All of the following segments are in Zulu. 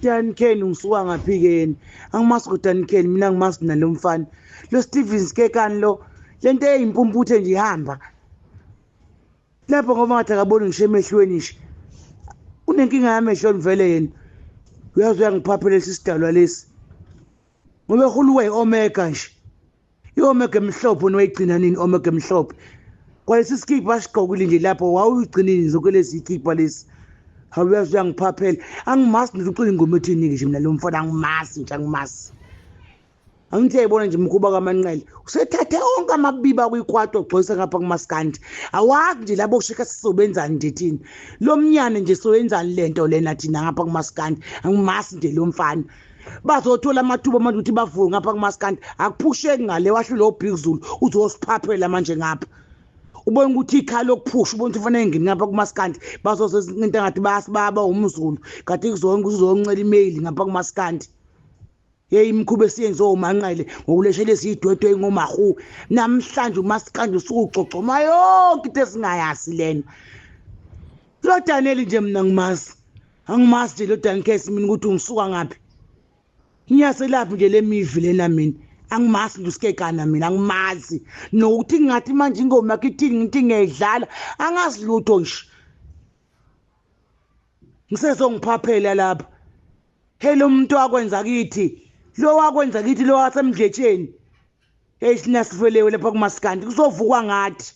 UDan Ken ngisuka ngaphi-ke yena? Angimazi uDan Ken mina, angimazi nalo mfana lo Steven Skekani lo, lento eyimpumputhe nje ihamba lapho ngoba ngathi akaboni ngisho emehlweni nje, unenkinga yamehlo vele yena. Uyazi uyangiphaphela lesi sidalwa lesi ngoba ehuluwe i-omega nje, i-omega emhlophe. Wayigcina nini i-omega emhlophe? Kwalesi sikipha asigqokile nje lapho, wawuyigcinini zonke lezi ikipha lesi? Hawu, uyazi uyangiphaphela. Angimazi nje, ucula ingoma ethini-ke nje mina lo mfana? Angimazi nje, angimazi. Angithi uyayibona nje umkhuba kaManqele, usethathe onke amabiba kwikwato ogcwelisa ngapha kumaskandi. Awazi nje labo shika sizobenzani nje thina, lo mnyane nje soyenzani lento lena thina ngapha kumaskandi? Angimazi nje lo mfana. Bazothola amathuba manje ukuthi bavuke ngapha kumaskandi, akuphusheki ngale. Wahlula uBig Zulu, uzosiphaphela manje ngapha. Ubona ukuthi ikhala lokuphusha, ubona ukuthi kufanele ngene ngapha kumaskandi. Bazoze into engathi bayasibaba umZulu, kanti kuzonke uzoncela email ngapha kumaskandi. Yeyi, imikhuba esiyenziwe uManqele ngokuleshela esiyidwedwe engomahu namhlanje, umaskandi usukucocoma yonke into esingayazi lena. Lo Daniel nje mina ngimazi, angimazi nje lo Dan Case mina ukuthi ungisuka ngaphi, ngiyaselaphi nje le mivi lena. Mina angimazi nje uSikekana, mina angimazi nokuthi ngingathi manje ingoma yakhe ithini, ngithi ngiyayidlala, angazi lutho nje. Ngisezongiphaphela lapha. Hey, lo muntu wakwenza kithi, lo wakwenza kithi, lo wasemdletsheni. Hey, sina sifelewe lapha kumaskandi, kuzovukwa ngathi.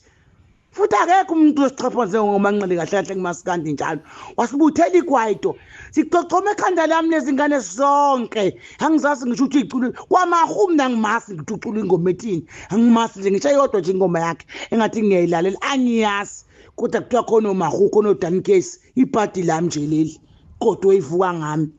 Futhi akekho umuntu osichaphaze ngoManqele kahle kahle kumaskandi njalo. Wasibuthela igwayito, sicocoma ekhanda lami lezingane zonke. Angizazi ngisho ukuthi iculo kwamahu, mina angimazi ngithi ucula ingoma ethini, angimazi nje ngisho eyodwa nje ingoma yakhe engathi ngiyayilalela, angiyazi. Kodwa kuthiwa khona omahu, khona oDan Case. Ibhadi lami nje leli, kodwa ivuka ngami.